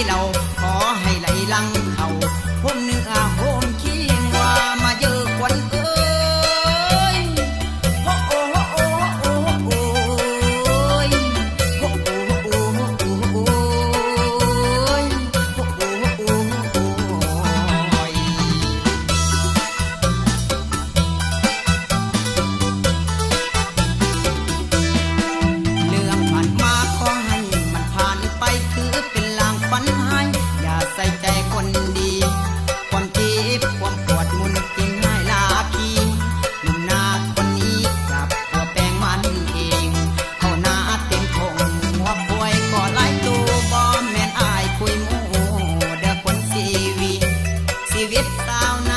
ເຫຼົ້າ ຂໍໃຫ້ໄຫຼຫຼັງເຂົ້າ ໂຮມເນື້ອໂຮມຄີງວ່າມາເດີ້ຂວັນເອີຍ ໂຮໂອ ໂຮໂອ ໂຮໂອ ໂຮໂອ ໂຮໂອ ໂຮໂອ ໂຮໂອ ໂຮໂອ ໂຮໂອ ໂຮໂອ ໂຮໂອ ໂຮໂອ ໂຮໂອ ໂຮໂອ ໂຮໂອ ເລື່ອງຜ່ານມາຂໍໃຫ້ມັນຜ່ານໄປ ຄືເປັນລາງຝັນຮ້າຍ ຢ່າໃສ່ໃຈຄົນດີ ຄວາມເຈັບຄວາມປວດໝຸນກິນໃຫ້ລາຄີ ໜຸ່ມນາຄົນນີ້ຈັບຕົວແປງມັນເອງ ເຂົ້ານາເຕັມທົ່ງ ງົວຄວາຍກໍຫຼາຍໂຕ ບໍ່ແມ່ນອ້າຍຄຸຍໝູ່ເດີ້ຄົນຊີວິດ ຊີວິດຊາວນ